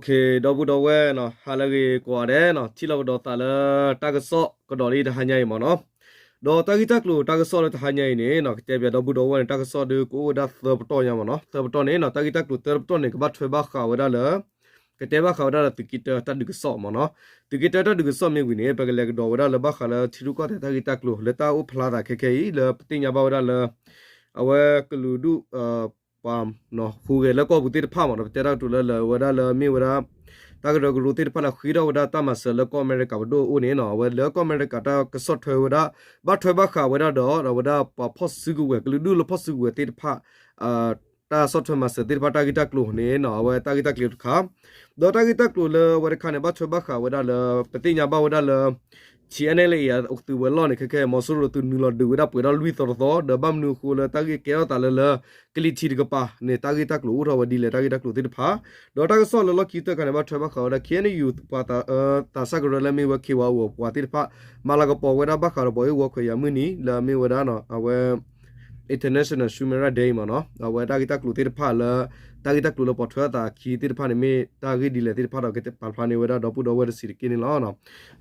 ဒီပုၢ်ဒီဝဲၢ်နီၤ ဟါလၢအဂ့ၤကိးဂၤဒဲးနီၤ, ထံၣ်လိာ်ကဒီးသးလၢတၢ်ကစီၣ်ကဒီးလၢတဟါညါအံၤမ့ၢ်နီၤ. ဒီးတၢ်ဂ့ၢ်တၢ်ကျိၤတၢ်ကစီၣ်လၢတဟါညါအံၤန့ၣ်နီၤ ကတဲပၠးဒီပုၢ်ဒီဝဲၢ်န့ၣ် တၢ်ကစီၣ်ဒုးကအိၣ်ဝဲဒၣ်သၢပတီၢ်ညါမ့ၢ်နီၤ. သၢပတီၢ်န့ၣ်နီၤ တၢ်ဂ့ၢ်တၢ်ကျိၤသၢပတီၢ်န့ၣ် ကဘၣ်ထွဲဘၣ်ဃးဝဲဒၣ်လၢ ကတဲဘၣ်ဃးဝဲဒၣ်လၢသုးက့တၢတၢ်ဒုးကစီၣ်မ့ၢ်နီၤ. သုးက့တၢတၢ်ဒုးကစီၣ်မ့ၢ်ဝံၤန့ၣ် ပကလဲၤကဒီးဝဲဒၣ်လၢဘၣ်ဃးလၢထံရူၢ်ကီၢ်သဲးတၢ်ဂ့ၢ်တၢ်ကျိၤ လၢတၢ်အိၣ်ဖျါသးခဲခဲအံၤ လၢပသ့ၣ်ညါဘၣ်ဝဲဒၣ်လၢ အဝဲကလုာ်ဒူၣ် ပှၤဟူးဂဲၤလၢကီၢ်ပူၤသ့ၣ်တဖၣ်မ့ၢ်နီၤ, ပတဲတၢ်ကတိၤလၢလၢာ်ဝဲဒၣ်လၢမ့ၢ်ဝဲဒၣ် တၢ်ကရၢကရိသ့ၣ်တဖၣ်လၢဃ့ထီၣ်ဝဲဒၣ်တၢ်မၤစၢၤလၢကီၢ်အမဲရကၤပဒိၣ်အအိၣ်န့ၣ်နီၤ, အဝဲလၢကီၢ်အမဲရကၤတၢ်ကစီၣ်ထွဲဝဲဒၣ် ဘၣ်ထွဲဘၣ်ဃးဝဲဒၣ်ဒီး အဝဲဒၣ်ပှၤဖီၣ်စုကဝဲၤ ကလုာ်ဒူၣ်လၢဖီၣ်စုကဝဲၤသ့ၣ်တဖၣ် တၢ်ဆီၣ်ထွဲမၤစၢၤသ့ၣ်တဖၣ်တၢ်ဂ့ၢ်တၢ်ကျိၤန့ၣ်နီၤ, အဝဲတၢ်ဂ့ၢ်တၢ်ကျိၤတခါ ဒီးတၢ်ဂ့ၢ်တၢ်ကျိၤလၢအဝဲတခါန့ၣ် ဘၣ်ထွဲဘၣ်ဃးဝဲဒၣ်လၢ ပသ့ၣ်ညါဘၣ်ဝဲဒၣ်လၢ ထံ NLA သုးဝဲၤလီၢ်န့ၣ် ခဲခဲမီၤစိရိၤသုးနုာ်လီၤဒုးဝဲဒၣ်ပှဲၤထီၣ်လွံၢ်သီတသီ ဒီးဘၣ်မနုၤအဃိလၢတၢ်ဂ့ၢ်ကဲထီၣ်သးလၢလၢ ကလံၤထံးတကပၤန့ၣ် တၢ်ဂ့ၢ်တၢ်ကျိၤအိၣ်ထီၣ်ဝဲဒ်လဲၣ် တၢ်ဂ့ၢ်တၢ်ကျိၤသ့ၣ်တဖၣ်, ဒီးတၢ်ကစီၣ်လၢလီၢ်ခံကတၢၢ်တခါန့ၣ် ဘၣ်ထွဲဘၣ်ဃးဝဲဒၣ် KNU ပှၤသးစၢ်ကရၢလၢအမ့ၢ်ဝဲ ခ့ဝါအိၣ် ပှၤသ့ၣ်တဖၣ် မၤလၤကပီၤဝဲဒၣ်ဘၣ်ဃးဒီးပှၤဂ့ၢ်ဝီခွဲးယာ်မုၢ်နံၤ လၢအမ့ၢ်ဝဲဒၣ်အဝဲ International Sumera Day မ့ၢ်နီၤ, အဝဲတၢ်ဂ့ၢ်တၢ်ကျိၤသ့ၣ်တဖၣ်လၢ တၢ်ဂ့ၢ်တၢ်ကျိၤလၢပိာ်ထွဲအသးခံသ့ၣ်တဖၣ်န့ၣ် မ့ၢ်တၢ်ဂ့ၢ်ဒ်လဲၣ်သ့ၣ်တဖၣ်ဒီး ကပာ်ဖျါန့ၢ်ဝဲဒၣ်ဒီပုၢ်ဒီဝဲၢ်တဆံးတက့ၢ်န့ၣ်လီၤ.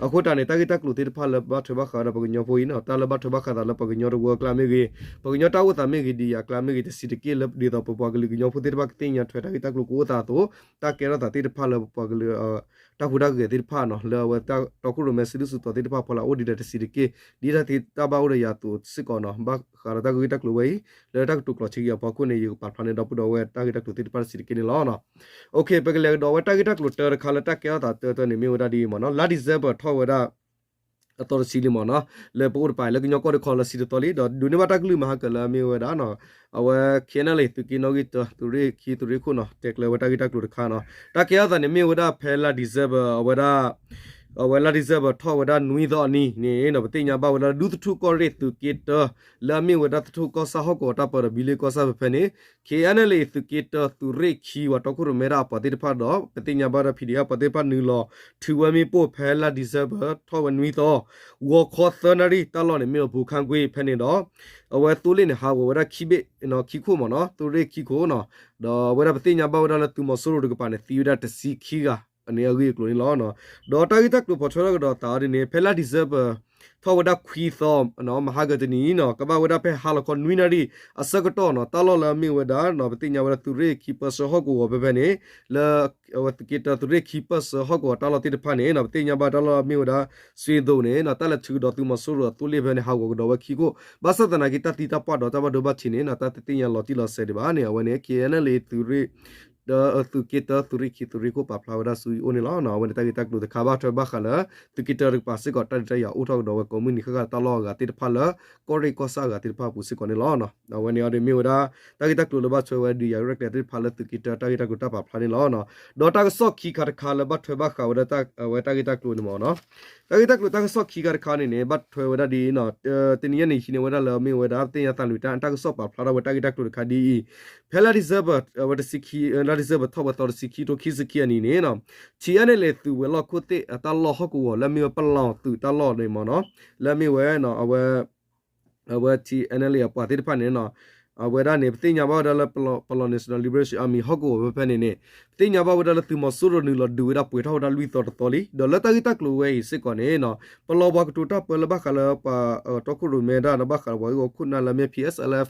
အဃိတၢ်န့ၣ် တၢ်ဂ့ၢ်တၢ်ကျိၤသ့ၣ်တဖၣ်လၢဘၣ်ထွဲဘၣ်ဃးဝဲဒၣ်ပှၤကညီဖိအံၤနီၤ, တၢ်လၢဘၣ်ထွဲဘၣ်ဃးသးလၢပှၤကညီတဝၢအကျါမ့ၢ်ဂ့ၤ, ပှၤကညီတၢ်အိၣ်သးမ့ၢ်ဂ့ၤ ဒ်အံၤအကျါမ့ၢ်ဂ့ၤ တဆံးတက့ၢ်လၢ ဒ်သိးပပှၤကလုာ်ကညီဖိသ့ၣ်တဖၣ်ကသ့ၣ်ညါထွဲတၢ်ဂ့ၢ်တၢ်ကျိၤကအိၣ်သးအသိး တၢ်ကဲထီၣ်သးသ့ၣ်တဖၣ်လၢပပှၤကလုာ် တၢ်ဟူးတၢ်ဂဲၤသ့ၣ်တဖၣ်နီၤ လၢအဝဲတီခိၣ်ရိၣ်မဲစုဒုၣ်စုတီၤသ့ၣ်တဖၣ်ဖီလာ်အိၣ်ဒ်လဲၣ်တဆံးတက့ၢ် ဒ်တၢ်သ့တၢ်ဘၣ်အိၣ်ဒီးယၤအသိးစ့ၢ်ကီးနီၤ, ဘၣ်ဃးဒီးတၢ်ဂ့ၢ်တၢ်ကျိၤဝဲအံၤ လၢတၢ်ကတိၤကျိာ်ဆံးကယၤဖီခိၣ်န့ၣ် ယကပာ်ဖျါန့ၢ်ဒီပုၢ်ဒီဝဲၢ်တၢ်ဂ့ၢ်တၢ်ကျိၤသ့ၣ်တဖၣ်တဆံးတက့ၢ်န့ၣ်လီၤ. ပကလဲၤကဒီးဝဲတၢ်ဂ့ၢ်တၢ်ကျိၤတၢတခါလၢတၢ်ကဲထီၣ်သးတၢတၢန့ၣ် မ့ၢ်ဝဲဒၣ်ဒ်အံၤမ့ၢ်နီၤ, လါ December ထီၣ်ဝဲဒၣ် အသီတဆံလံမ့ၢ်နီၤ, လၢပအိၣ်တပၤလၢကညီကီၢ်တခီလၢဆံတသီလံ ဒီးဒိးန့ၢ်ဘၣ်တၢ်ကလုၢ်မၤဟါကၢၤလၢအမ့ၢ်ဝဲဒၣ် အဝဲ KNLA သုးက့နီၣ်ဂံၢ်တၢ သုးရ့ၣ်ခံသုးရ့ၣ်ခိၣ်နီၤ တဲကျၢၤဝဲတၢ်ဂ့ၢ်တၢ်ကျိၤတခါနီၤ, တၢ်ကဲထီၣ်သးန့ၣ်မ့ၢ်ဝဲဒၣ်ဖဲလါ December အဝဲဒၣ် အဝဲလါ December ထီၣ်ဝဲဒၣ်နွံသီအနံၤန့ၣ်နီၤ, ပသ့ၣ်ညါဘၣ်ဝဲဒၣ်လၢဒူသထူၣ်ကီၢ်ရ့ၣ်သုးက့တၢ လၢအမ့ၢ်ဝဲဒၣ်သထူၣ်ကီၢ်ဆၣ်ဟီၣ်ကဝီၤတၢ်ပၢဒီးဘံလ့ကီၢ်ဆၣ်ဖဲဖဲန့ၣ် KNLA သုးက့တၢ သုးရ့ၣ်ခံ ပှၤတီခိၣ်ရိၣ်မဲတၢ်အပှၤသ့ၣ်တဖၣ်ဒီး ပသ့ၣ်ညါဘၣ်ဒီး PDF ပှၤသ့ၣ်တဖၣ်နုာ်လီၤ ထုးဝဲမ့ၣ်ပိၢ်ဖဲလါ December ထီၣ်ဝဲနွံသီ ဂီၤခီသၢနၣ်ရံၣ် တၢ်လီၢ်န့ၣ်မ့ၢ်ဝဲ ပူၤခါကွ့ ဖဲန့ၣ်ဒီး အဝဲသိလ့ၣ်န့ၣ် ဟးဂီၤဝဲဒၣ်ခံဘ့ၣ် ခံခိၣ်မ့ၢ်နီၤ, သုးရ့ၣ်ခံခိၣ်နီၤ, ဒီးအဝဲဒၣ်ပသ့ၣ်ညါဘၣ်ဝဲဒၣ်လၢသုးမီၤစိရိၤတကပၤန့ၣ် သံဝဲဒၣ်တဆံခံဂၤ န့ၣ်အဂ့ၢ်အကျိၤန့ၣ်လီၤ. ဒီးတၢ်ဂ့ၢ်တၢ်ကျိၤပိာ်ထွဲထီၣ်ကဒီးသးအီၤဒ်န့ၣ် ဖဲလါ December ထီၣ်ဝဲဒၣ်ခွံသီ မဟါကတနံၤအံၤနီၤ ကဘၣ်ဝဲဒၣ်ဖဲဟါလီၤခီနွံနၣ်ရံၣ် အဆၢကတီၢ်နီၤ တၢ်လီၢ်လၢအမ့ၢ်ဝဲဒၣ်နီၤ ပသ့ၣ်ညါဝဲဒၣ်သုးရ့ၣ်ခံပၢဆှၢဟီၣ်ကဝီၤဖဲဖဲန့ၣ် လၢ အဝဲသုးက့တၢ သုးရ့ၣ်ခံပၢဆှၢဟီၣ်ကဝီၤတၢ်လီၢ်သ့ၣ်တဖၣ်န့ၣ်နီၤ ပသ့ၣ်ညါဘၣ်တၢ်လီၢ်မ့ၢ်ဝဲဒၣ် စွ့သိးန့ၣ်နီၤ တၢ်လဲၤထုးကဒီးသုးမီၤစိရိၤအသိလ့ၣ်ဖဲန့ၣ် ဟးဂီၤကဒီးဝဲခံခိၣ် ဘၣ်ဆၣ်သနာ်က့တၢ်သံတၢ်ပှၢ်ဒီးတၢ်ဘၣ်ဒိဘၣ်ထံးန့ၣ်နီၤ တၢ်တသ့ၣ်ညါလီၤတံၢ်လီၤဆဲးဒံးဘၣ်န့ၣ် အဝဲန့ၣ် KNLA သုးရ့ၣ် ဒီးသုးက့တၢ သုးရ့ၣ်ခံသုးရ့ၣ်ခိၣ်ပာ်ဖျါဝဲဒၣ်ဆူအံၤအိၣ်န့ၣ်လီၤ. အဝဲန့ၣ်တၢ်ဂ့ၢ်တၢ်ကျိၤတခါဘၣ်ထွဲဘၣ်ဃးလၢ သုးက့တၢတကပၤစ့ၢ်ကီး တၢ်ဒုးတၢ်ယၤအိၣ်ထီၣ်ကဒီးဝဲကိးမုၢ်နံၤဃၣ်ဃၣ်တၢ်လီၢ်အဂၤသ့ၣ်တဖၣ်လၢ ကီၢ်ရ့ၣ်ကီၢ်ဆၣ်အဂၤသ့ၣ်တဖၣ်အပူၤစ့ၢ်ကီးန့ၣ်လီၤ. အဝဲန့ၣ်အီၤဒ်မ့ၢ်ဝဲဒၣ် တၢ်ဂ့ၢ်တၢ်ကျိၤလၢဘၣ်ထွဲဝဲဒုးယၤရဲၣ်ကျဲၤသ့ၣ်တဖၣ်လၢသုးက့တၢ တၢ်ဂ့ၢ်တၢ်ကျိၤတၢ်ပာ်ဖျါန့ၣ်လီၤ. ဒီးတၢ်ကစီၣ်ခံခါတခါလၢဘၣ်ထွဲဘၣ်ဃးဝဲဒၣ်အဝဲတၢ်ဂ့ၢ်တၢ်ကျိၤန့ၣ်မ့ၢ်နီၤ တၢ်ဂ့ၢ်တၢ်ကျိၤတၢ်ကစီၣ်ခံခါတခါန့ၣ်န့ၣ် ဘၣ်ထွဲဝဲဒၣ်ဒ်အံၤနီၤ တနံၤညါန့ၣ် ဟံးန့ၢ်ဝဲဒၣ်လၢအမ့ၢ်ဝဲဒၣ် သ့ၣ်ညါသးလွံၢ်တၢ် တၢ်ကစီၣ်ပာ်ဖျါထီၣ်ဝဲတၢ်ဂ့ၢ်တၢ်ကျိၤတခါဒ်အံၤ ဖဲလါ December ဝဲတဆံခံ လါ December ထီၣ်ဝဲသီတဆံခံ ထိခံဆံခံအနံၤန့ၣ်နီၤ ထံ NLA သုးဝဲၤလီၢ်ခိၣ်သ့ၣ်အတၢ်လီၢ်ဟီၣ်ကဝီၤ လၢအမ့ၢ်ဝဲပလီၢ်သုးတၢ်လီၢ်န့ၣ်မ့ၢ်နီၤ လၢအမ့ၢ်ဝဲ အဝဲ အဝဲ ထံ NLA အပှၤသ့ၣ်တဖၣ်န့ၣ်နီၤ အဝဲဒၣ်န့ၣ် ပသ့ၣ်ညါဘၣ်ဝဲဒၣ်လၢ Palaw National Liberation Army ဟီၣ်ကဝီၤဖဲဖဲန့ၣ်န့ၣ် ပသ့ၣ်ညါဘၣ်ဝဲဒၣ်လၢသုးမီၤစိရိၤနုာ်လီၤဒုးဝဲဒၣ်ပှဲၤထီၣ်ဝဲဒၣ်လွံၢ်သီတသီလံ. ဒီးလၢတၢ်ဂ့ၢ်တၢ်ကျိၤဝဲအံၤစ့ၢ်ကီးန့ၣ်နီၤ ပလီၢ်ပှၤကတိၤတၢ်ပၢလၢဘၣ်ဃးလၢပှၤတီခိၣ်ရိၣ်မဲတၢ်ဒီးဘၣ်ဃးလၢပှၤဂ့ၢ်ဝီခိၣ်နၢ်လၢမ့ၢ် P S L F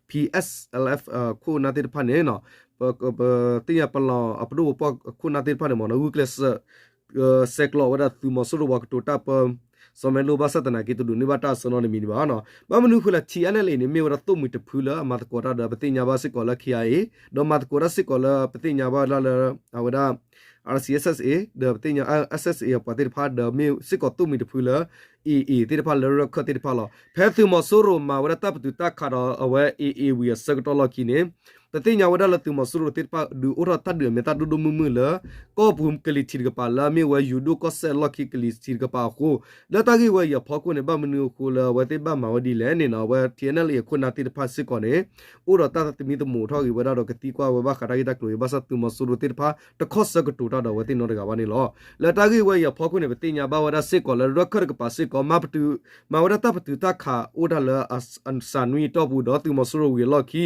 P S L F ခိၣ်နၢ်သ့ၣ်တဖၣ်န့ၣ်နီၤ ပသ့ၣ်ညါပလီၢ် အပဒိၣ်ပပှၢ်ခိၣ်နၢ်သ့ၣ်တဖၣ်န့ၣ်မ့ၢ်နီၤ ဂုာ်ကျဲးစၢး ဆဲးကျိးဝဲဒၣ်သုးမီၤစိရိၤပှၤကတိၤတၢ်ပၢ စီၤမဲလိဘၣ်ဆၣ်သနာ်က့တဒိးန့ၢ်ဘၣ်တၢ်အဆၢနီတမံၤဒံးဘၣ်နီၤ. ဘၣ်မနုၤအဃိလဲၣ် ထံ NLA န့ၣ် မ့ၢ်ဝဲဒၣ်သိၣ်မှံၤတဖုလၢအမၤသကိးတၢ်ဒီးပသ့ၣ်ညါဘၣ်စ့ၢ်ကီးလၢ K I A ဒီးမၤသကိးတၢ်စ့ၢ်ကီးလၢပသ့ၣ်ညါဘၣ်ဝဲဒၣ်လၢ အဝဲဒၣ် R C S S A ဒီးပသ့ၣ်ညါ S S A အပှၤသ့ၣ်တဖၣ်ဒီးမ့ၢ်စ့ၢ်ကီးသိၣ်မှံၤတဖုလၢ A A သ့ၣ်တဖၣ်လၢရခၢၣ်သ့ၣ်တဖၣ်လီၤ. ဖဲသုးမီၤစိရိၤမၤဝဲဒၣ်တၢ်ပတုာ်တၢ်ခးဒီးအဝဲ A A ဝံၤအဆၢကတီၢ်လီၢ်ခံန့ၣ် ပသ့ၣ်ညါဝဲဒၣ်လၢသုးမီၤစိရိၤသ့ၣ်တဖၣ် ဒုးအိၣ်ထီၣ်တၢ်ဒုးအမဲာ်တၢ်ဒိၣ်ဒိၣ်မုၢ်မုၢ်လၢ ကီၢ်ပူၤကလံၤထံးတကပၤလၢအမ့ၢ်ဝဲယိၤဒိၣ်ကီၢ်စဲၣ်လီၢ်ခံကလံၤထံးတကပၤအဃိ လၢတၢ်ဂ့ၢ်ဝဲအံၤအဖီခိၣ်န့ၣ် ဘၣ်မနုၤအဃိလၢအဝဲသ့ၣ်ဘၣ်မၤဝဲဒ်လဲၣ်န့ၣ်နီၤ အဝဲ T N L A အခိၣ်နၢ်သ့ၣ်တဖၣ်စ့ၢ်ကီးန့ၣ် အိၣ်ဒီးတၢ်သမံသမိးထီၣ်ဂ့ၤဝဲဒၣ်ဒီးကသံကွၢ်ဝဲဘၣ်ဃးတၢ်ဂ့ၢ်တၢ်ကျိၤအံၤ ဘၣ်ဆၣ်သုးမီၤစိရိၤသ့ၣ်တဖၣ် တခီဆၢကတီၢ် တၢ်ဒီးအဝဲသ့ၣ်နီတဂၤဘၣ်န့ၣ်လီၤ. လၢတၢ်ဂ့ၢ်ဝဲအံၤအဖီခိၣ်န့ၣ် ပသ့ၣ်ညါဘၣ်ဝဲဒၣ်စ့ၢ်ကီးလၢရၢခၢၣ်တကပၤစ့ၢ်ကီး မၤပတုာ် မၤဝဲဒၣ်တၢ်ပတုာ်တၢ်ခးအိၣ်တၢ်လၢ အစၢနွံအတီၢ်ပူၤဒီး သုးမီၤစိရိၤဝံၤအလီၢ်ခံ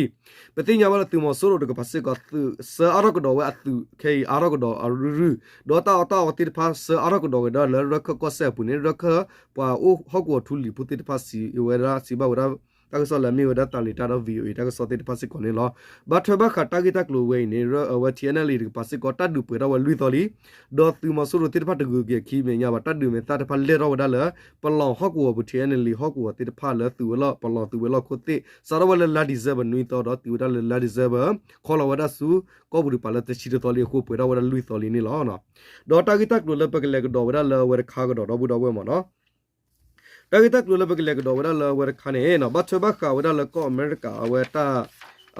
ပသ့ၣ်ညါဘၣ်လၢသုးမီၤစိရိၤတကပၤစ့ၢ်ကီး သုးစၢအါထီၣ်ကဒီးဝဲအသုးခဲအံၤအါထီၣ်ကဒီးအရုရု ဒီးတၢ်အီၣ်တၢ်အီသ့ၣ်တဖၣ် စၢအါထီၣ်ကဒီးဝဲဒၣ်လၢရၢခၢၣ်ကီၢ်စဲၣ်အပူၤန့ၣ် ရၢခၢၣ်ပှၤအိၣ်ဟီၣ်ကဝီၤထူလံၤဖိသ့ၣ်တဖၣ်စံးဝဲဒၣ် စံးဘၣ်ဝဲဒၣ် တၢ်ကစီၣ်လၢအမ့ၢ်ဝဲဒၣ်သးလံာ်တၢ်ဒီး VOA တၢ်ကစီၣ်သ့ၣ်တဖၣ်စ့ၢ်ကီးန့ၣ်လီၤ. ဘၣ်ထွဲဘၣ်ဃးတၢ်ဂ့ၢ်တၢ်ကျိၤဝဲအံၤန့ၣ် အဝဲ T N L A တကပၤစ့ၢ်ကီး တၢ်ဒုးပှဲၤထီၣ်ဝဲလွံၢ်သီလံ ဒီးသုးမီၤစိရိၤသ့ၣ်တဖၣ်တဂုၤက့ၤခံမဲာ်ညါဘၣ် တၢ်ဒုးမဲာ်သၣ်တဖၣ်လဲၢ်ထီၣ်ဝဲဒၣ်လၢ ပလီၢ်ဟီၣ်ကဝီၤပူၤ T N L A ဟီၣ်ကဝီၤသ့ၣ်တဖၣ်လၢသုးဝဲလီၢ် ပလီၢ်သုးဝဲလီၢ်ခိၣ်သ့ၣ် စးထီၣ်ဝဲလၢလါ December နွံသီဒီးတုၤဝဲဒၣ်လၢလါ December ခီလီၤဝဲဒၣ်ဆူ ကီၢ်ပူၤတကပၤလၢတဆံတသီလံအဃိ ပှဲၤထီၣ်ဝဲဒၣ်လွံၢ်သီလံန့ၣ်လီၤ. ဒီးတၢ်ဂ့ၢ်တၢ်ကျိၤလၢပကလဲၤကဒီးဝဲဒၣ်လၢအဝဲတခါကဒီးဒီပုၢ်ဒီဝဲၢ်မ့ၢ်နီၤ တၢ်ဂ့ၢ်တၢ်ကျိၤလၢပကလဲၤကဒီးဝဲဒၣ်လၢအဝဲတခါန့ၣ် ဘၣ်ထွဲဘၣ်ဃးဝဲဒၣ်လၢကီၢ်အမဲရကၤ အဝဲတၢ်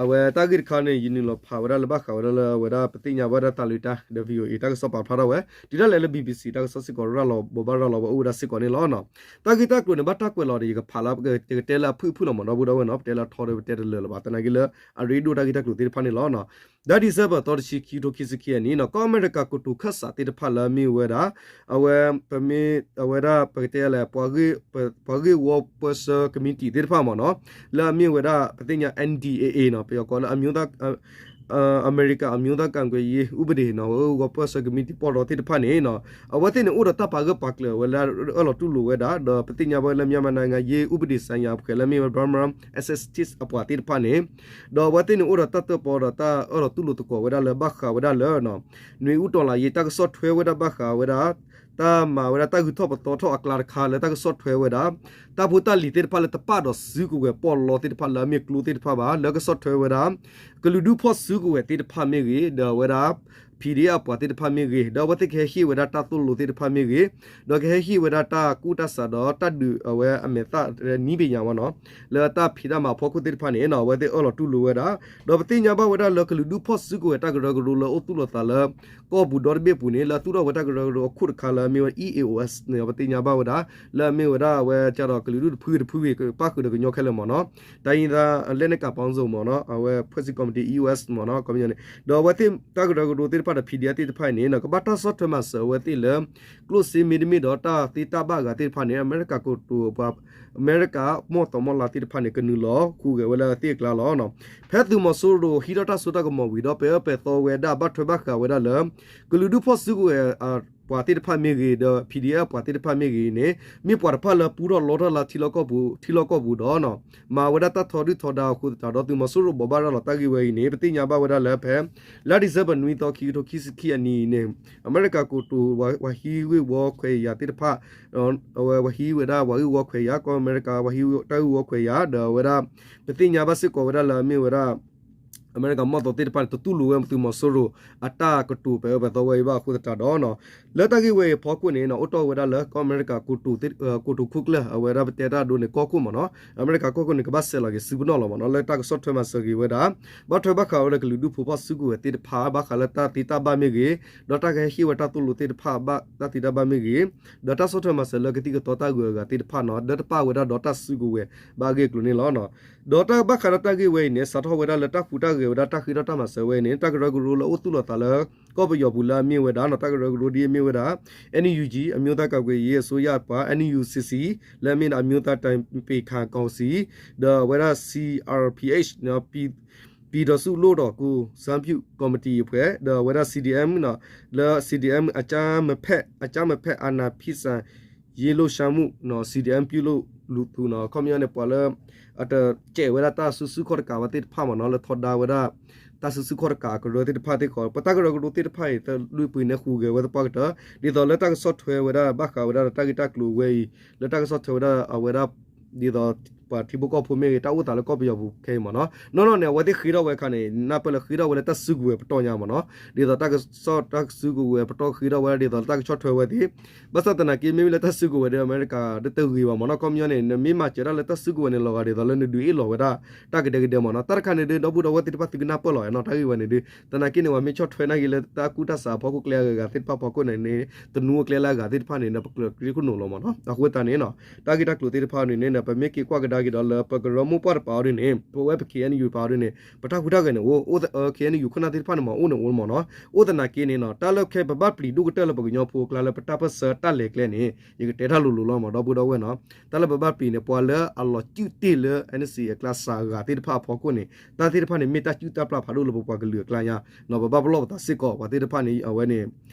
အဝဲတၢ်ဂ့ၢ်တခါန့ၣ် ယနုာ်လီၤဖးဝဲဒၣ်လၢဘၣ်ဃးဝဲဒၣ်လၢအဝဲဒၣ် ပသ့ၣ်ညါဘၣ်ဝဲဒၣ်သးလံာ်တၢ် ဒီး VOA တၢ်ကစီၣ်ပာ်ဖျါထီၣ်ဝဲ တုၤဒၣ်လဲာ်လၢ BBC တၢ်ကစီၣ်စ့ၢ်ကီးရၤလီၤဘိးဘၣ်ရၤလီၤဝဲအိၣ်ဝဲဒၣ်စ့ၢ်ကီးန့ၣ်လီၤ. တၢ်ဂ့ၢ်တၢ်ကျိၤန့ၣ် ဘၣ်တၢ်ကွဲးလီၤဒီး ယကဖးလၢ ယကတဲလၢအဖုၣ်ဖုၣ်လီၤမ့ၢ်နီၤ ဒီပုၢ်ဒီဝဲၢ်နီၤ ပတဲလၢအထီဒီး ပတဲတလၢာ်လၢၤဘၣ် သနာ်က့လၢ အရ့ဒိၣ်တၢ်ဂ့ၢ်တၢ်ကျိၤသ့ၣ်တဖၣ်န့ၣ်လီၤ. လါ December သီတဆံခံ ခံကထိခံဆံခံအနံၣ်နီၤ ကီၢ်အမဲရကၤကတိၤခၢၣ်စးသ့ၣ်တဖၣ်လၢအမ့ၢ်ဝဲဒၣ် အဝဲ ပမ့ၢ် အဝဲဒၣ်ပကတဲလၢ ပှၤဂ့ၢ်ဝီပၢဆှၢကမံးတံာ်သ့ၣ်တဖၣ်မ့ၢ်နီၤ လၢအမ့ၢ်ဝဲဒၣ် ပသ့ၣ်ညါ N D A A နီၤ ပယီၤကိးလၢ အမျိုးသား အမေရိကန် အမျိုးသား ကာကွယ်ရေး ဥပဒေ နီၤ ဝဲဂ့ၢ်ဝီပၢဆှၢကမံးတံာ်ပီၢ်ဒီသ့ၣ်တဖၣ်န့ၣ်နီၤ အဝဲသ့ၣ်န့ၣ်အိၣ်ဒီးတၢ်ပာ်ဂၢၢ်ပာ်ကျၢၤဝဲလၢအအၢၣ်လီၤတူၢ်လိာ်ဝဲဒၣ် ဒီးပသ့ၣ်ညါဝဲလၢ မြန်မာနိုင်ငံရေးဥပဒေဆိုင်ရာ ပှဲၤလၢမ့ၢ်ဝဲ Burma Assistance အပှၤသ့ၣ်တဖၣ်န့ၣ် ဒီးအဝဲသ့ၣ်န့ၣ်အိၣ်ဒီးတၢ်တၢၣ်ပီဒီးတၢ်အၢၣ်လီၤတူၢ်လိာ်သကိးဝဲဒၣ်လၢဘၣ်ဃးဝဲဒၣ်လၢ နွေဦးတော်လှန်ရေး တၢ်ကဆီၣ်ထွဲဝဲဒၣ်ဘၣ်ဃးဝဲဒၣ် တၢ်မၤဝဲဒၣ်တၢ်ဂုၤထီၣ်ပသီထီၣ်အကျါတခါလၢတၢ်ကဆီၣ်ထွဲဝဲဒၣ် တၢ်ဖိတၢ်လံၤသ့ၣ်တဖၣ်လၢတပာ်ဒီးစုကဝဲၤပီၣ်လီသ့ၣ်တဖၣ်လၢအမ့ၢ်ကျိသ့ၣ်တဖၣ်ဘၣ် လၢကဆီၣ်ထွဲဝဲဒၣ် ကလုာ်ဒူၣ်ဖီၣ်စုကဝဲၤသ့ၣ်တဖၣ်မ့ၢ်ဂ့ၤ ဒီးအဝဲဒၣ် P D F အပှၤသ့ၣ်တဖၣ်မ့ၢ်ဂ့ၤ ဒီးအဝဲသ့ၣ်ကဟဲဟ့ၣ်ဝဲဒၣ်တၢ်သိၣ်လိသ့ၣ်တဖၣ်မ့ၢ်ဂ့ၤ ဒီးကဟဲဟ့ၣ်ဝဲဒၣ်တၢ်ကူၣ်တၢ်ဆးဒီးတၢ်ဒုးအဝဲအမဲာ်သၣ်နံၣ်ပညာမ့ၢ်နီၤ လၢတၢ်ဖံးတၢ်မၤအဖီခိၣ်သ့ၣ်တဖၣ်န့ၣ်နီၤ အဝဲသ့ၣ်အၢၣ်လီၤတူၢ်လိာ်ဝဲဒၣ် ဒီးပသ့ၣ်ညါဘၣ်ဝဲဒၣ်လၢကလုာ်ဒူၣ်ဖီၣ်စုကဝဲၤတၢ်ကရၢကရိလၢအိၣ်သူၣ်လီၤသးလၢ ကီၢ်ပူၤဒီတဘ့ၣ်ပူၤန့ၣ် လၢအသူၣ်ထီၣ်ဝဲတၢ်ကရၢကရိအခိၣ်တခါလၢအမ့ၢ်ဝဲ E A O S န့ၣ် ပသ့ၣ်ညါဘၣ်ဝဲဒၣ် လၢအမ့ၢ်ဝဲဒၣ်အဝဲကဒီးကလုာ်ဒူၣ်တဖုဂ့ၤတဖုဂ့ၤ ကပၣ်ဃုာ်ဒီးကညီခဲလၢာ်မ့ၢ်နီၤ တိုင်းရင်းသားလက်နက်ကိုင်ပေါင်းစုံမ့ၢ်နီၤ အဝဲဖွဲ့စည်းကော်မတီ E O S မ့ၢ်နီၤ ကီမ့ၢ်န့ၣ် ဒီးအဝဲသ့ၣ်တၢ်ကရၢကရိသ့ၣ်တဖၣ်ဒီး P D F သ့ၣ်တဖၣ်အံၤန့ၣ်နီၤ ကဘၣ်တၢ်ဆီၣ်ထွဲမၤစၢၤအဝဲသ့ၣ်လၢ ကျိၣ်စ့မ့တမ့ၢ်ဒီးတၢ်သ့တၢ်ဘၣ်အဂၤသ့ၣ်တဖၣ်န့ၣ် အမဲရကၤကတိၤပှၤ အမဲရကၤမီၢ်သီမီၢ်လါသ့ၣ်တဖၣ်န့ၣ် ကနုာ်လီၤဟူးဂဲၤဝဲလၢအသ့ၣ်အကျါလီၤ. ဖဲသုးမီၤစိရိၤဟံးထီၣ်တၢ်စိတၢ်ကမီၤဝံၤဒီး ပအၢပှဲၤသီဝဲဒၣ် ဘၣ်ထွဲဘၣ်ဃးဝဲဒၣ်လၢ ကလုာ်ဒူၣ်ဖီၣ်စုကဝဲၤ ပှၤသ့ၣ်တဖၣ်မ့ၢ်ဂ့ၤ ဒီး P D F ပှၤသ့ၣ်တဖၣ်မ့ၢ်ဂ့ၤန့ၣ် မ့ၢ်ပှၤတဖၣ်လၢပူထီၣ်လီထီၣ်လၢထံလီၢ်ကီၢ်ပူၤ ထံလီၢ်ကီၢ်ပူၤဒီး မၤဝဲဒၣ်တၢ်ထီဒုၣ်ထီဒါအဃိသတးဒီး သုးမီၤစိရိၤဘိးဘၣ်ရၤလီၤတၢ်ဂ့ၢ်ဝဲအံၤန့ၣ် ပသ့ၣ်ညါဘၣ်ဝဲဒၣ်လၢဖဲ လါ December နွံသီ ခံကထိခံဆံခံအနံၤန့ၣ် အမဲရကၤကတိၤ ပှၤဟံးဂ့ၢ်ဝီခွဲးယာ်သ့ၣ်တဖၣ် အဝဲပှၤဟံးဝဲဒၣ်ပှၤဂ့ၢ်ဝီခွဲးယာ် ကီၢ်အမဲရကၤ ပှၤဟံးတၢ်ဂ့ၢ်ဝီခွဲးယာ် ဒီးအဝဲဒၣ် ပသ့ၣ်ညါဘၣ်စ့ၢ်ကီးဝဲဒၣ်လၢအမ့ၢ်ဝဲဒၣ် အမဲရကၤမီၢ်သီသ့ၣ်တဖၣ်န့ၣ် တတူၢ်လိာ်ဝဲသုးမီၤစိရိၤ အတၢ်ကတိၤပှဲၤအၢပှဲၤသီဝဲအံၤဘၣ်အဃိသတးဒီး လၢတၢ်ဂ့ၢ်ဝဲအံၤအဖီခိၣ်န့ၣ် အိၣ်တ့ၢ်ဝဲဒၣ်လၢကီၢ်အမဲရကၤ ကတိၤခိၣ်ကျၢၢ် အဝဲဒၣ်ပတဲတၢ်ဒိန့ၣ် ကီၢ်ခိၣ်မ့ၢ်နီၤ အမဲရကၤကီၢ်ခိၣ်န့ၣ် ကဘၣ်ဆဲးလီၤက့ၤစုပနီၣ်လီၤမ့ၢ်နီၤ လၢတၢ်ကဆီၣ်ထွဲမၤစၢၤက့ၤဝဲဒၣ် ဘၣ်ထွဲဘၣ်ဃးဝဲဒၣ်ကလုာ်ဒူၣ်ဖိဖီၣ်စုကဝဲၤသ့ၣ်တဖၣ် ဘၣ်ဃးလၢတၢ်သ့တၢ်ဘၣ်မ့ၢ်ဂ့ၤ ဒီးတၢ်ကဟဲဟ့ၣ်ဝဲတၢ်သိၣ်လိသ့ၣ်တဖၣ် ဘၣ်တၢ်သ့တၢ်ဘၣ်မ့ၢ်ဂ့ၤ ဒီးတၢ်ဆီၣ်ထွဲမၤစၢၤလၢကသံၣ်ကသီတၢ်ဂုၤအဂၤသ့ၣ်တဖၣ်နီၤ ဒီးတပာ်ဝဲဒၣ်ဒီးတၢ်စုကဝဲၤဘၣ်အဂ့ၢ်အကျိၤန့ၣ်လီၤ. ဒီးတၢ်ဘၣ်ဃးဒီးတၢ်ဂ့ၢ်ဝဲအံၤန့ၣ် စးထီၣ်ဝဲဒၣ်လၢတၢ်ဟူးတၢ်ဂဲၤဝဲဒၣ်တၢ်ဃ့ထီၣ်တၢ်မၤစၢၤဝဲအံၤန့ၣ် တၢ်ကရၢကရိလၢအိၣ်သူၣ်လီၤသးလၢ ကီၢ်ပယီၤပူၤလၢအမ့ၢ်ဝဲဒၣ်နီၤ တၢ်ကရၢကရိဒ်အမ့ၢ်ဝဲဒၣ် NUG အမျိုးသားကာကွယ်ရေးအစိုးရပှၤ N U C C လၢအမ့ၢ်ဒၣ် အမျိုးသားတိုင်ပင်ခံကောင်စီ ဒီးအဝဲဒၣ် C R P H နီၤ ပြည်ထောင်စုလွှတ်တော်ကိုယ်စားပြုကော်မတီအဖွဲ့ ဒီးအဝဲဒၣ် C D M နီၤ လၢ C D M အကြမ်းမဖက် အကြမ်းမဖက်အာဏာဖီဆန်ရေးလှုပ်ရှားမှုနီၤ C D M ပြုလုပ်သူနီၤ ခီပညီန့ၣ် ပှၤလၢ အတစဲးဝဲဒၣ်တၢ်စုဆူၣ်ခီၣ်တကးဝဲသ့ၣ်တဖၣ်မ့ၢ်နီၤ လၢထီဒါဝဲဒၣ် တၢ်စုဆူၣ်ခီၣ်တကးအကရၢသ့ၣ်တဖၣ်သ့ၣ်ဃီ ပတၢ်ကရၢကရိသ့ၣ်တဖၣ်အံၤ တၢ်လွံၢ်ပှ့ၤန့ၣ်ဟူးဂဲၤဝဲသပှၢ်ကတၢၢ် ဒ်သိးလၢတၢ်ကဆီၣ်ထွဲဝဲဒၣ် ဘၣ်ဃးဝဲဒၣ်ဒီးတၢ်ဂ့ၢ်တၢ်ကျိၤဝဲအံၤ လၢတၢ်ကဆီၣ်ထွဲဝဲဒၣ်အဝဲဒၣ် ဒ်သိး ပှၤထံဖိကီၢ်ဖိမ့ၢ်ဂ့ၤ တၢ်အိၣ်သးလၢကီၢ်ပယီၤပူၤခဲအံၤမ့ၢ်နီၤ နီၢ်နီၢ်န့ၣ် အဝဲသ့ၣ်ဃ့ထီၣ်ဝဲအခါန့ၣ် နၢ်ပၢၢ်လၢဃ့ထီၣ်ဝဲလၢတၢ်စုကဝဲၤပတီၢ်ညါမ့ၢ်နီၤ ဒ်သိးတၢ်ကဆီၣ်တၢ်စုကဝဲၤပတီၢ်ဃ့ထီၣ်ဝဲဒၣ် ဒ်သိးလၢတၢ်ကဆီၣ်ထွဲဝဲသ့ၣ် ဘၣ်ဆၣ်သနာ်က့ မ့မ့ၢ်လၢတၢ်စုကဝဲၤဒီးအမဲရကၤ တတဂ့ၤဘၣ်မ့ၢ်နီၤ ခီပညီန့ၣ် နမ့ၢ်မၤစၢၤတၢ်လၢတၢ်စုကဝဲၤန့ၣ်လီၤဂာ် ဒ်သိးလၢနဒုးအ့ၣ်လီၤဝဲဒၣ် တၢ်ကဒဲကဒဲမ့ၢ်နီၤ တၢ်တခါန့ၣ်ဒုး ဒီပုၢ်ဒီဝဲၢ်သ့ၣ်တဖၣ်သုကနၢ်ပၢၢ်လီၤနီၤ တၢ်ဂ့ၢ်ဝဲန့ၣ်ဒုး သနာ်က့န့ၣ် ပှၤမ့ၢ်ဆီၣ်ထွဲနာ်က့လၢတၢ်ကူၣ်တၢ်ဆးအဖီခိၣ်ကျဲအဂၤဂၤသ့ၣ်တဖၣ်ဖီခိၣ်န့ၣ်န့ၣ် တနူအကျဲလၢအဂၤသ့ၣ်တဖၣ်န့ၣ် ပကျၢၤကျ့ခိၣ်နူာ်လီၤမ့ၢ်နီၤ အဃိသတးန့ၣ်နီၤ တၢ်ဂ့ၢ်တၢ်ကျိၤသ့ၣ်တဖၣ်န့ၣ်န့ၣ် ပမ့ၢ်က့ၤကွၢ်ကဒါ ကဒီးလၢပကရၢမိၢ်ပှၢ်တပၤအီၤဒ်န့ၣ် ပဝဲပ K N U တပၤအီၤဒ်န့ၣ် ပတၢ်ဟူးတၢ်ဂဲၤန့ၣ်အိၣ် အိၣ် K N U ခိၣ်နၢ်သ့ၣ်တဖၣ်န့ၣ်မ့ၢ်အိၣ်န့ၣ်အိၣ်မ့ၢ်နီၤ. အိၣ်သနာ်က့န့ၣ်နီၤ တၢ်လၢခဲပဘၣ်ပျံၤဒိၣ်ကတၢၢ်လၢပကညီဖိအကျါလၢပတၢ်ပၢၢ်ဆၢတၢ်လဲၤကျဲန့ၣ် ယကတဲတၢ်လိၤလိၤလီၤမ့ၢ် ဒီပုၢ်ဒီဝဲၢ်နီၤ. တၢ်လၢပဘၣ်ပျံၤန့ၣ် ပှၤလၢအလီၤစုၣ်တ့ၢ်လၢ N C A အကျါစှၤဂၤသ့ၣ်တဖၣ်အဖီခိၣ်န့ၣ် တၢ်သ့ၣ်တဖၣ်န့ၣ် မ့ၢ်တၢ်စုၣ်တၢ်ပျၢ်ဖးဒိၣ်လၢပပှၤကလုာ်အကျါညါနီၤ. ပဘၣ်ပလီၢ်ပသးစ့ၢ်ကီး ပှၤသ့ၣ်တဖၣ်န့ၣ် အဝဲန့ၣ်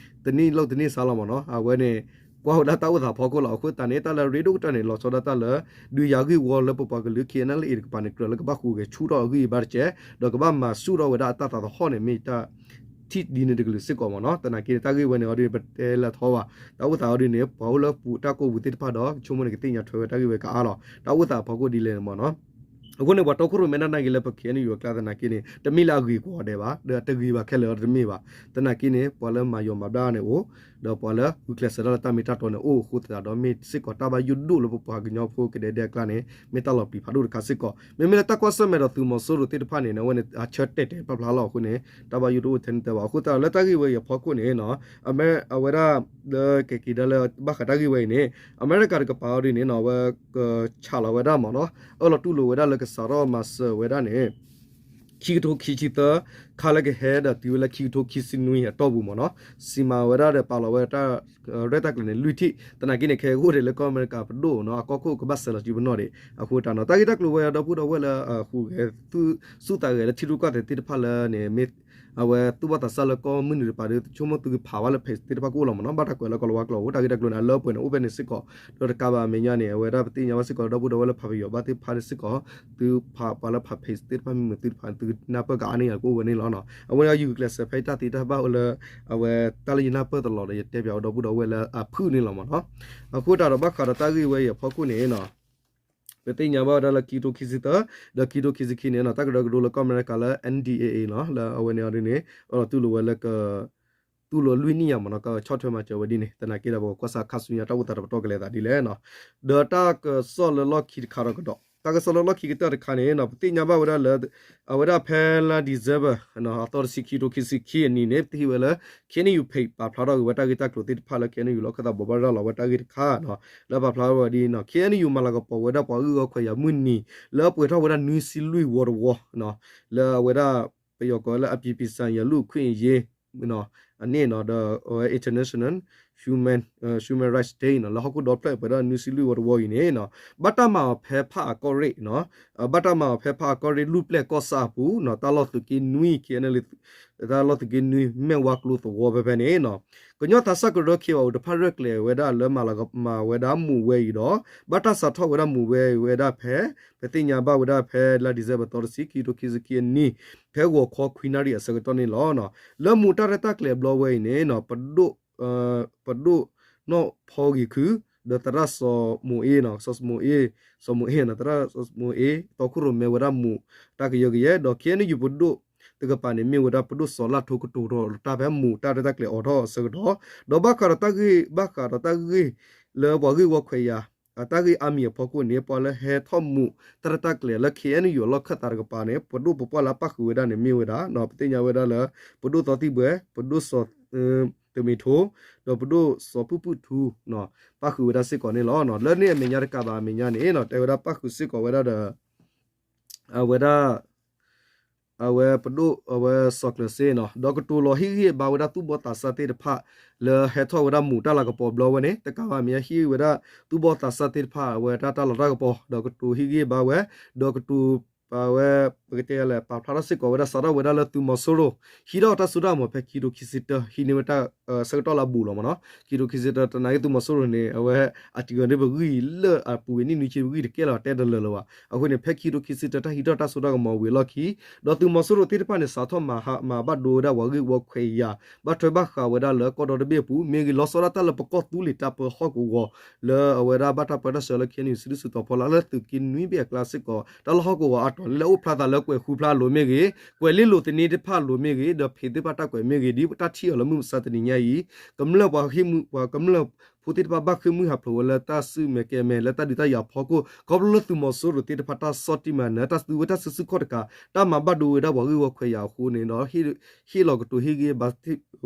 တနံၣ်လိၣ်တနံၣ်ဆါလီၤမ့ၢ်နီၤ. အဝဲန့ၣ် ကွၢ်ဝဲဒၣ်တၢ်အိၣ်သးဖီခိၣ်လီၤ. အဃိသတးန့ၣ် တၢ်လၢရ့ဒိၣ်ကတၢၢ်န့ၣ် လီၤဆီဒၣ်တၢ်လၢ ဒုးယၤဂံၢ်ဝီလၢပပှၤကလုာ် K N L A တကပၤန့ၣ် ကြၢးလၢကဘၣ်ဟူးဂဲၤဆူၣ်ထီၣ်အဂံၢ်အဘါတက့ၢ်, ဒီးကဘၣ်မၤဆူၣ်ထီၣ်ဝဲဒၣ်အတၢ်သးသဟီၣ်န့ၣ် မ့ၢ်တၢ်ထံၣ်ဒ်န့ၣ်တကလုာ်စ့ၢ်ကီးမ့ၢ်နီၤ. သနာ်က့န့ၣ် တၢ်ဂ့ၢ်ဝဲန့ၣ်အီၤဒ်န့ၣ် ပတဲလၢထီဘၣ်. တၢ်အိၣ်သးအီၤဒ်န့ၣ် ပှၤအိၣ်လၢပူၤတၢ်ကိးပူၤသ့ၣ်တဖၣ်ဒီး ဆိကမိၣ်န့ၣ် ကသ့ၣ်ညါထွဲဝဲတၢ်ဂ့ၢ်ဝဲကအါလီၤ. တၢ်အိၣ်သးအဖီခိၣ်ဒ်လဲၣ်န့ၣ်မ့ၢ်နီၤ. အဃိန့ၣ် ပှၤတီခိၣ်ရိၣ်မဲဒၣ်နာ်က့လၢပ K N U အကျါသနာ်က့န့ၣ် တမ့ၢ်လၢအဂ့ၤကီးဒဲးဘၣ်, ဒီးတဂ့ၤဘၣ်ခဲလၢာ်အီၤတမ့ၢ်ဘၣ်. သနာ်က့န့ၣ် ပှၤလၢမၤယီၤမၤဘျါန့ၣ်အိၣ်, ဒီးပှၤလၢဂုာ်ကျဲးစၢးဒၣ်လၢတၢ်မ့ၢ်တၢ်တီန့ၣ်အိၣ်အဃိသတးဒီး မ့ၢ်စ့ၢ်ကီးတၢ်ဘၣ်ယိၣ်ဒိၣ်လၢပပှၤကညီဖိကဒဲကဒဲအကျါန့ၣ် မ့ၢ်တၢ်လီၤပျံၤဖးဒိၣ်တခါစ့ၢ်ကီး. မ့မ့ၢ်လၢတၢ်ကွၢ်ဆၢၣ်မဲာ်ဒီးသုးမီၤစိရိၤသ့ၣ်တဖၣ်န့ၣ် အဝဲန့ၣ် အဆၢတဲာ်တဲာ်ပျၢ်ဖျါလီၤအဃိန့ၣ် တၢ်ဘၣ်ယိၣ်တအိၣ်ထဲန့ၣ်တဲဘၣ်. အဃိသတးဒီးလၢတၢ်ဂ့ၢ်ဝဲအံၤအဖီခိၣ်န့ၣ် အဝဲဒၣ် လၢကက့ၤဒၣ်လၢဘၣ်ဃးတၢ်ဂ့ၢ်ဝဲအံၤန့ၣ် အမဲရကၤတကပၤအီၤဒ်န့ၣ်နီၤ အဝဲကဆးလီၤဝဲဒၣ်မ့ၢ်နီၤ အၢၣ်လီၤတူၢ်လိာ်ဝဲဒၣ်လၢကစးထီၣ်မၤစၢၤဝဲဒၣ်န့ၣ် ခံကထိခံဆံသၢ ခါလၢကဟဲဒီးတုၤဝဲလၢခံကထိခံဆံနွံအတီၢ်ပူၤမ့ၢ်နီၤ စံးမၤဝဲဒၣ်ဒီးပာ်လီၤဝဲတၢ် ရဲၣ်တၢ်ကျဲၤန့ၣ် လွံၢ်ထံၣ်. သနာ်က့န့ၣ် ခဲအံၤအိၣ်ဒံးလၢကီၢ်အမဲရကၤပဒိၣ်နီၤ အကီၢ်ခိၣ်ကဘၣ်စဲးလီၤစုပနီၣ်ဒံး အဃိတၢ်နီၤ တၢ်ဂ့ၢ်တၢ်ကျိၤဝဲဒီပုၢ်ဒီဝဲၢ်လၢ ဟူးဂဲၤသူၣ်သးဂဲၤလၢထံရူၢ်ကီၢ်သဲးသ့ၣ်တဖၣ်လၢန့ၣ် မ့ၢ် အဝဲသူၣ်ဘီၣ်သးစၢ်လၢကီၢ်မုၢ်နုာ်တပၤဒီး ဆိကမိၣ်သုကဖးဝဲလၢ page သ့ၣ်တဖၣ်ကအိၣ်လီၤမ့ၢ်နီၤ ဘၣ်တၢ်ကွဲးလၢကီၢ်လၤဝါကျိာ် အိၣ်တၢ်ဂ့ၢ်တၢ်ကျိၤန့ၣ် အလၢပှဲၤန့ၣ် အိၣ်ဖဲန့ၣ်စ့ၢ်ကီး ဒီးတကးဘၣ်အမဲာ်ညါန့ၣ် အဝဲဒၣ်ပသ့ၣ်ညါဘၣ်စ့ၢ်ကီးဒီပုၢ်ဒီဝဲၢ်လၢဖးပယီၤဘၣ်သ့ၣ်တဖၣ်စ့ၢ်ကီး သုဖးပှၤလၢဖး page သ့ၣ်တဖၣ်မ့ၢ်မုာ်သုတဖၣ် သုနၢ်ပၢၢ်ကအါန့ၢ်ယၤကအိၣ်ဝဲန့ၣ်လီၤ. အဝဲန့ၣ်ယဂုာ်ကျဲးစၢးဖဲတၢ်သ့တၢ်ဘၣ်အိၣ်လၢ အဝဲတၢ်လၢယနၢ်ပၢၢ်တလီၤဒီး ယတဲပၠးဝဲဒီပုၢ်ဒီဝဲၢ်လၢအဖုၣ်န့ၣ်လီၤမ့ၢ်နီၤ. အဃိတၢ်ဒီးဘၣ်ဃးဒီးတၢ်ဂ့ၢ်ဝဲအံၤအဖီခိၣ်န့ၣ်နီၤ ပသ့ၣ်ညါဘၣ်ဝဲဒၣ်လၢခံကထိခံဆံသၢ ဒီးခံကထိခံဆံခံန့ၣ်နီၤ တၢ်ကရၢကရိလၢကီၢ်အမဲရကၤလၢ N D A A နီၤ လၢအဝဲန့ၣ်အီၤဒ်န့ၣ် အၢၣ်လီၤတူၢ်လိာ်ဝဲလၢက တူၢ်လိာ်လွံၢ်နံၣ်ညါမ့ၢ်နီၤ ကဆီၣ်ထွဲမၤစၢၤဝဲဒ်န့ၣ် သနာ်က့ဒီးပကကွၢ်စၢ်ခါဆူညါတၢ်အိၣ်သးတပတီၢ်ကလဲၤသးဒ်လဲၣ်နီၤ. ဒီးတၢ်ကစီၣ်လၢလီၢ်ခံတခါဒီးကဒီး တၢ်ကစီၣ်လၢလီၢ်ခံကတၢၢ်တခါန့ၣ်နီၤ ပသ့ၣ်ညါဘၣ်ဝဲဒၣ်လၢ အဝဲဒၣ်ဖဲလါ December အသီတဆံခံကထိခံဆံခံအနံၤန့ၣ် ပသ့ၣ်ညါဝဲလၢ K N U page ပာ်ဖျါထီၣ်က့ၤဝဲတၢ်ဂ့ၢ်တၢ်ကျိၤသ့ၣ်တဖၣ်လၢ K N U လီၢ်ခၢၣ်သးဘိးဘၣ်ရၤလီၤဝဲတၢ်ဂ့ၢ်တခါနီၤ လၢပာ်ဖျါဝဲဒ်နီၤ K N U မၤလၤကပီၤဝဲဒၣ်ပှၤဂ့ၢ်ဝီခွဲးယာ်မုၢ်နံၤ လၢအပှဲၤထီၣ်ဝဲဒၣ်နွံဆံလွံၢ်ဝီတဝီ လၢအဝဲဒၣ် ပယီၤကိးလၢ အပြည်ပြည်ဆိုင်ရာလူ့အခွင့်အရေး အန့ၣ်နီၤ ဒီးအဝဲ international human human rights day နီၤ လၢဟီၣ်ခိၣ်ဒီဖျၢၣ်ပှဲၤထီၣ်နွံဆံလွံၢ်ဝီတဝီအံၤန့ၣ်နီၤ ဘၣ်တၢ်မၤအီၤဖဲဖးအကီၢ်ရ့ၣ်နီၤ ဘၣ်တၢ်မၤအီၤဖဲဖးအကီၢ်ရ့ၣ် လူၢ်ပျဲၢ်ကီၢ်ဆၣ်အပူၤနီၤ တၢ်လီၢ်သုးက့နွံ K N L A တၢ်လီၢ်သုးက့နွံ မဲၢ်ဝါကျိသဝီဖဲဖဲန့ၣ်နီၤ ကညီသးစၢ်ကရၢ K Y O တဖၣ်ရဲၣ်ကျဲၤဝဲဒၣ်လၢမၤလၤကမၤဝဲဒၣ်မူးဝဲအံၤဒီး ဘၣ်တၢ်စးထီၣ်ဝဲဒၣ်မူးဝဲဝဲဒၣ်ဖဲ ပသ့ၣ်ညါဘၣ်ဝဲဒၣ်ဖဲလါ December သီတဆံ ခံကထိခံဆံခံအနံၤ ဖဲဂီၤခီခွံနၣ်ရံၣ်အဆၢကတီၢ်န့ၣ်လီၤ. လၢမူးတၢ်ရဲၣ်တၢ်ကျဲၤအဘျီဝဲအံၤန့ၣ်နီၤ ပဒိၣ် ပဒိၣ်နီၢ်ဖီဂ့ၤခု ဒီးသရၣ်စီၤမိၤအ့ စီၤမိၤအ့ စီၤမိၤအ့ သရၣ်စီၤမိၤအ့ တီခိၣ်ရိၣ်မဲဝဲဒၣ်မူးတၢ်ကယၢကယဲ ဒီး K N U ပဒိၣ်တကပၤန့ၣ် မ့ၢ်ဝဲဒၣ်ပဒိၣ်စီၤလၢ်ထိကတိၤထီၣ်တၢ်ဖဲမူးတၢ်ရဲၣ်တၢ်ကျဲၤအိးထီၣ်အဆၢကတီၢ် ဒီးဘၣ်ဃးဒီးတၢ်ဂ့ၢ် ဘၣ်ဃးဒီးတၢ်ဂ့ၢ်လၢပှၤဂ့ၢ်ဝီခွဲးယာ် အတၢ်ဂ့ၢ်အါမံၤအဖီခိၣ်န့ၣ် ပှၤလၢဟဲထီၣ်မူးတၢ်ရဲၣ်တၢ်ကျဲၤလၢ K N U အလီၢ်ခၢၣ်သးတကပၤန့ၣ် ပဒိၣ်ပပှၢ်လၢအပၣ်ဃုာ်ဝဲဒၣ်န့ၣ် မ့ၢ်ဝဲဒၣ် ပသ့ၣ်ညါဝဲဒၣ်လၢ ပဒိၣ်သီသံၣ်ဘှဲ ပဒိၣ်စီၤ တမ့ၢ်ထိ ဒီးပဒိၣ်စီၤပုၢ်ပုၢ်ထူ ပၣ်ဃုာ်ဝဲဒၣ်စ့ၢ်ကီးန့ၣ်လီၤ. လၢန့ၣ်အမဲာ်ညါတကးဘၣ်အမဲာ်ညါန့ၣ်နီၤ တဲဝဲဒၣ်ပၣ်ဃုာ်စ့ၢ်ကီးဝဲဒၣ်ဒီး အဝဲဒၣ် အဝဲပဒိၣ် အဝဲစီၤကျၢၤစ့နီၤ ဒီးကတိၤလီၤဟ့ၣ်ဂံၢ်ဟ့ၣ်ဘါဝဲဒၣ်သူၣ်ဘီၣ်သးစၢ်သ့ၣ်တဖၣ် လၢဟဲထီၣ်ဝဲဒၣ်မူးတၢ်လၤကပီၤဘျီဝဲန့ၣ် တကးဘၣ်မ့ၢ်ဟ့ၣ်ဝဲဒၣ်သူၣ်ဘီၣ်သးစၢ်သ့ၣ်တဖၣ် အဝဲဒၣ်တၢ်လီၢ်တၢ်ကပီၤ ဒီးကတိၤဟ့ၣ်ဂံၢ်ဟ့ၣ်ဘါဝဲ ဒီးကတိၤ အဝဲ ပကတဲလဲၣ် ပာ်ဖျါထီၣ်စ့ၢ်ကီးဝဲဒၣ် စးထီၣ်ဝဲဒၣ်လၢသုးမီၤစိရိၤ ဟံးထီၣ်တၢ်စိတၢ်ကမီၤဖဲခံကထိခံဆံတၢ ဟံးန့ၢ်ဝဲတၢ်ဆၢကတီၢ်လၢအဘူးလီၤမ့ၢ်နီၤ ခံကထိခံဆံတၢ တနာ်က့သုးမီၤစိရိၤန့ၣ် အဝဲ အတံၤဂီၤဒ်ပဂံၢ်လၢအပူၤဝံၤနံၣ်နွံဆံပဂံၢ်တကဲလီၤ တဲတလၢာ်လၢၤဘၣ် အဃိန့ၣ် ဖဲခံကထိခံဆံတၢ တၢ်ဟံးထီၣ်တၢ်စိတၢ်ကမီၤဝံၤအလီၢ်ခံ ဒီးသုးမီၤစိရိၤသ့ၣ်တဖၣ်န့ၣ် စးထီၣ်မၤဟးမၤဘၣ်ဒိဝဲဒၣ်ပှၤဂ့ၢ်ဝီခွဲးယာ် ဘၣ်ထွဲဘၣ်ဃးဝဲဒၣ်လၢကီၢ်ဒီတဘ့ၣ်အပူၤ မ့ၢ်ဂ့ၤလီၤဆီဒၣ်တၢ်လၢပကီၢ်သူလ့ၤတၢ်ပၢဟီၣ်ကဝီၤ လၢအဝဲဒၣ်ဘၣ်တၢ်ပၢတၢ်ဆှၢလၢ K N U စုဒုၣ်စုတီၤဖီလာ်လၢသုးက့နွံဘ့ၣ်အကျါစ့ၢ်ကီး တၢ်လီၢ်ဟီၣ်ကဝီၤအါတီၤလၢအိၣ်ဖျါသးလၢကွဲးဃူဖျါအလိၤမ့ၢ်ဂ့ၤ ကွဲးလ့လိာ်သန့တဖၣ်အလိၤမ့ၢ်ဂ့ၤ ဒီးဖံးသ့ၣ်တဖၣ်တၢ်ကွဲးမ့ၢ်ဂ့ၤ ဒ်တၢ်ထံၣ်အီၤလၢမုၢ်မဆါတနံၤညါအံၤ ကမျၢၢ်ပှၤဟံးမူ ပှၤကမျၢၢ် ဖိသ့ၣ်တဖၣ်ဘၣ်ဃ့ၢ်မှံဟးဖျိးဝဲလၢတၢ်စုၣ်မဲာ်ကဲမဲာ် လၢတၢ်ဒုးတၢ်ယၤဖီခိၣ် ခီဖျိလၢသုးမီၤစိရိၤသ့ၣ်တဖၣ်တၢ်ဆီၣ်တံၢ်မၤနၢၤ တၢ်စုဝဲတၢ်စုဆူၣ်ခီၣ်တကး တၢ်မၤဘၣ်ဒိဝဲဒၣ်ပှၤဂ့ၢ်ဝီခွဲးယာ်အဃိန့ၣ်ဒီး ဟ့ၣ်လီၤကတိၤဟ့ၣ်ဂံၢ်ဘါ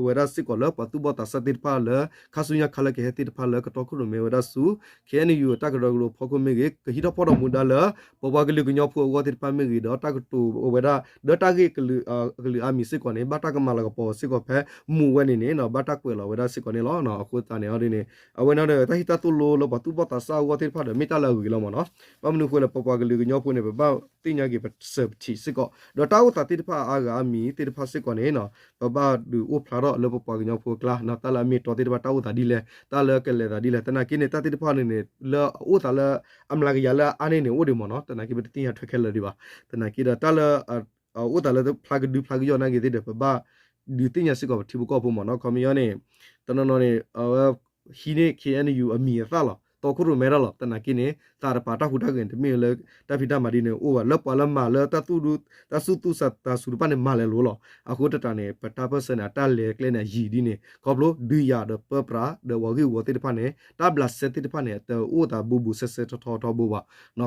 ဝဲဒၣ်စ့ၢ်ကီးလၢပှၤသူၣ်ဘီၣ်သးစၢ်သ့ၣ်တဖၣ်လၢ ခါဆူညါခါလၢကဟဲသ့ၣ်တဖၣ်လၢကတီခိၣ်ရိၣ်မဲဝဲဒၣ်ဆူ ခ့ၣ်အဲၣ်ယူၣ် အတၢ်ကရၢကရိဖီခိၣ်မ့ၢ်ဂ့ၤ ကဟံးထီၣ်ဖီၣ်ထီၣ်မူဒါလၢ ပပှၤကလုာ်ကညီဖိအဂီၢ်သ့ၣ်တဖၣ်မ့ၢ်ဂ့ၤ ဒီးတၢ်ကတိၤဝဲဒၣ် ဒီးတၢ်ဂ့ၢ်ကလုာ်အါမံၤစ့ၢ်ကီးန့ၣ် ဘၣ်တၢ်ကမၤလၤကပီၤစ့ၢ်ကီးဖဲမူးဝဲန့ၣ်န့ၣ် ဘၣ်တၢ်ကွဲးလီၤဝဲဒၣ်စ့ၢ်ကီးန့ၣ်လီၤ. အဃိသတးန့ၣ်အီၤဒ်န့ၣ် အဝဲန့ၣ်ဒီး တၢ်ဟံးတၢ်သိၣ်လိလၢပှၤသူၣ်ဘီၣ်သးစၢ်အဂီၢ်သ့ၣ်တဖၣ်ဒီး မ့ၢ်တၢ်လၢအဂ့ၤလီၤမ့ၢ်နီၤ. ဘၣ်မနုၤအဃိလဲၣ် ပပှၤကလုာ်ကညီဖိန့ၣ် ပဘၣ်သ့ၣ်ညါက့ၤပစၢၤပထံးစ့ၢ်ကီး ဒီးတၢ်အိၣ်သးသ့ၣ်တဖၣ်အါဂၤအါမံၤသ့ၣ်တဖၣ်စ့ၢ်ကီးန့ၣ် ပဘၣ်ဒုးအိၣ်ဖျါထီၣ်လၢပပှၤကညီဖိအကျါ တၢ်လၢအမ့ၢ်အတီသ့ၣ်တဖၣ် တၢ်အိၣ်သးဒ်လဲၣ် တၢ်လၢကလဲၤသးဒ်လဲၣ် သနာ်က့န့ၣ် တၢ်သ့ၣ်တဖၣ်န့ၣ်န့ၣ် လၢအအိၣ်သးလၢအမျးကယၤလၢအါန့ၢ်န့ၣ် အိၣ်ဒံးမ့ၢ်နီၤ. သနာ်က့ပတသ့ၣ်ညါထွဲခဲလၢာ်ဒံးဘၣ်. သနာ်က့ဒီး တၢ်လၢ အအိၣ်သးလၢဖျါကဒုဖျါကယီၢ်နာ်က့သ့ၣ်ဒီး ပဘၣ်ဒုးသ့ၣ်ညါစ့ၢ်ကီးပထံဖိကီၢ်ဖိမ့ၢ်နီၤ. ခီပညီန့ၣ် တနီၤနီၤန့ၣ် အဝဲဟံးန့ၢ် ခ့ၣ်အဲၣ်ယူၣ် အမံၤအသၣ်လီၤ တီခိၣ်ရိၣ်မဲတၢ်လီၤ. သနာ်က့န့ၣ် သးတပၤတၢ်ဟူးတၢ်ဂဲၤန့ၣ် တမ့ၢ်လၢတၢ်ဖံးတၢ်မၤဒ်န့ၣ်အိၣ်ဘၣ် လၢပှၤလၢမၤလၢ တၢ်သူၣ်ဒူ တၢ်သူၣ်သူၣ်သးသးစူၤတဖၣ်န့ၣ် မၤလဲၤလိၤလီၤ. အဃိသတးန့ၣ် ပတၢ်ပၢၢ်ဆၢန့ၣ် အတၢ်လဲၤကျဲန့ၣ် အယံာ်ဒ်န့ၣ် ခီဖျိဒုးယၤဒီးပၢပြးဒီးပှၤဂ့ၢ်ဝီသ့ၣ်တဖၣ်န့ၣ် တၢ်ဘျးစဲသ့ၣ်တဖၣ်န့ၣ် တအိၣ်သးဘူးဘူးစဲစဲထီထီထီဘိဘၣ်.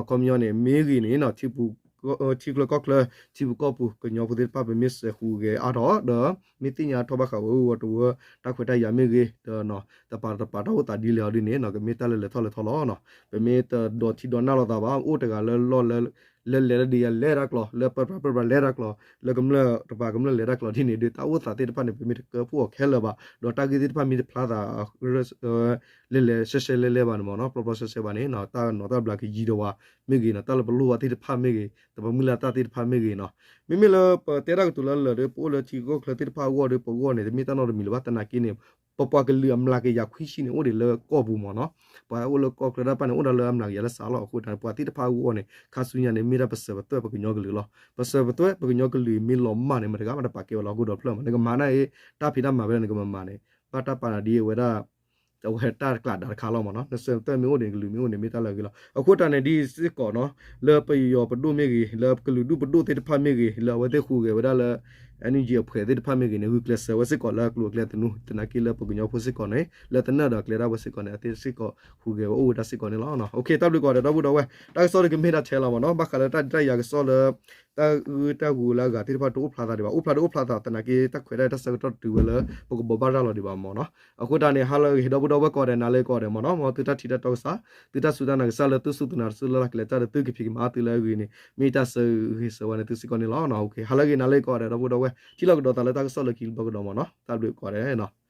ခီပညီန့ၣ် မ့ၢ်ဂ့ၤန့ၣ် ထံချၢကီၢ်ချၢ ထံပူၤကီၢ်ပူၤ ကညီဖိသ့ၣ်တဖၣ် ပမ့ၢ်စဲးဟူးဂဲၤအါထီၣ်ဒီး မ့ၢ်သ့ၣ်ညါထီၣ်ဘၣ်ဃးဝဲဂ့ၢ်ဝီတဝၢ တၢ်ခွဲးတၢ်ယာ်မ့ၢ်ဂ့ၤ ဒီးတပၤတပၤတၢ်အိၣ်သးဒ်လဲၣ်အီၤဒ်န့ၣ် ကမ့ၢ်တၢ်လၢလဲၤထီၣ်လဲၤထီလီၤ. ပမ့ၢ်တဒိးထံဒိးနၢ်လိာ်သးဘၣ် အိၣ်တဂၤလၢလီၢ်လၢ လၢလဲၤလၢဒ်ယၤလဲၤတၢ်ကျီ လၢပၢပြးပၢပြးလဲၤတၢ်ကျီ လၢကမျၢၢ်တပၤကမျၢၢ်လဲၤတၢ်ကျီဒ်န့ၣ် ဒီးတၢ်အိၣ်သးသ့ၣ်တဖၣ်န့ၣ် ပမ့ၢ်တကၢဖှိၣ်အီၤခဲလၢာ်ဘၣ် ဒီးတၢ်ဂ့ၢ်သ့ၣ်တဖၣ်မ့ၢ်တဖျါသး လဲၤလဲၤဆှဲဆှဲလဲၤလဲၤဘၣ်န့ၣ်မ့ၢ်နီၤ ပျီပျီဆှဲဆှဲဘၣ်န့ၣ် တၢ်နီၤတၢ်ဘျးကယံၤဒီးဝဲမ့ၢ်ဂ့ၤနီၤ တၢ်လၢပလိၣ်ဘၣ်သ့ၣ်တဖၣ်မ့ၢ်ဂ့ၤ တၢ်ပမုၢ်လၢ်တၢ်သ့ၣ်တဖၣ်မ့ၢ်ဂ့ၤနီၤ မ့မ့ၢ်လၢပတဲတၢ်ကတိၤလၢလၢာ်ဒီး ပအိၣ်လၢထံကီၢ်ချၢသ့ၣ်တဖၣ်အဂီၢ်ဒီး ပဂီၢ်န့ၣ် တမ့ၢ်တၢ်နီတမံၤလၢၤဘၣ် သနာ်က့န့ၣ် ပပှၤကလုာ်အမျးကယၤခွံဆံန့ၣ် အိၣ်ဒံးလၢကီၢ်ပူၤမ့ၢ်နီၤ ပှၤအိၣ်လၢကီၢ်ချၢတၢ်တဖၣ်န့ၣ် အိၣ်ဒီးလၢအမျးကယၤလၢစးလီၤ အဃိသတးန့ၣ် ပှၤသ့ၣ်တဖၣ်အဂီၢ်န့ၣ် ခါဆူညါန့ၣ် မ့ၢ်ဒၣ်ပစၢၤပသွဲၣ်ပကညီကလုာ်လီၤ. ပစၢၤပသွဲၣ်ပကညီကလုာ်မ့ၢ်လီၤမၢ်န့ၣ် မတဂၤမးတပာ်ကဲဝဲလီၤ ဟီၣ်ခိၣ်ဒီဖျၢၣ်မး နကမၤန့ၣ်အံၤ တၢ်ဖံးတၢ်မၤဝဲဒၣ်နကမၤမၤန့ၣ် ဘၣ်တၢ်ပာ်နၤဒ်အဝဲဒၣ် အဝဲတၢ်တကျးဒါတခါလီၤမ့ၢ်နီၤ နစၢၤသွဲၣ်မ့ၢ်အိၣ်န့ၣ် ကလုာ်မ့ၢ်အိၣ်န့ၣ် မ့ၢ်တၢ်လၢအဂ့ၤလီၤ. အဃိသတးန့ၣ် ဒ်စ့ၢ်ကီးနီၤ လၢပယီၤပဒိၣ်မ့ၢ်ဂ့ၤ လၢကလုာ်ဒူၣ်ပဒိၣ်သ့ၣ်တဖၣ်မ့ၢ်ဂ့ၤ လၢအဝဲသ့ၣ်ဟူးဂဲၤဝဲဒၣ်လၢ NUG အဖှဲးသ့ၣ်တဖၣ်မ့ၢ်ဂ့ၤန့ၣ် ဂုာ်ကျဲးစၢးဝဲစ့ၢ်ကီးလၢအကျိၤအကျဲသနူ သနာ်က့လၢပကညီဖိစ့ၢ်ကီးန့ၣ် လၢသနၢၣ်ဒီးကျဲဒၣ်ဝဲစ့ၢ်ကီးန့ၣ် အသ့စ့ၢ်ကီးဟူးဂဲၤဝဲအိၣ်ဝဲဒၣ်စ့ၢ်ကီးန့ၣ်လီၤ. တၢ်ဘျုးကိးဂၤဒဲး ဒီပုၢ်ဒီဝဲၢ် တၢ်ကစီၣ်တကမ့ၢ်တၢ်ထဲလီၤမ့ၢ်နီၤ ဘၣ်ဃးလၢတၢ်ဒုးတၢ်ယၤကစီၣ်လၢ တၢ်အုၣ်တၢ်ဂီၤလၢအဂၤသ့ၣ်တဖၣ်တအိၣ်ဖျါသးဒံးဘၣ် အိၣ်ဖျါတအိၣ်ဖျါသးသနာ်က့ တၢ်ခွဲးတၢ်ယာ်တၢ်ဆၢကတီၢ်တတုၤဝဲလၢ ပကဘိးဘၣ်ရၤလီၤဒံးဘၣ်မ့ၢ်နီၤ. အဃိသတးန့ၣ် ဟါလၢအဂ့ၤ ဒီပုၢ်ဒီဝဲၢ်ကိးဂၤဒဲး နၤလၢကိးဂၤဒဲးမ့ၢ်နီၤ မ်သုတၢ်ထံၣ်တၢ်တီကစၢ် သုတၢ်စူၢ်တၢ်နာ်ကစၢ်လၢသုစူၢ်သုနာ်တစူၢ်လၢ်လၢ်ကလဲၤတၢ်ဒီး သုကဖံးကမၤသုလၢအဂ့ၤန့ၣ် မ့ၢ်တၢ်ဆၢဂ့ၤဆၢဝါန့ၣ်သုစ့ၢ်ကီးန့ၣ်လီၤ. ဟါလၢအဂ့ၤ နၤလၢကိးဂၤဒဲး ဒီပုၢ်ဒီဝဲၢ် ထံၣ်လိာ်ကဒီးသးလၢတၢ်ကစီၣ်လၢခံတဘျီကဒီးမ့ၢ်နီၤ တၢ်ဘျုးကိးဂၤဒဲးနီၤ.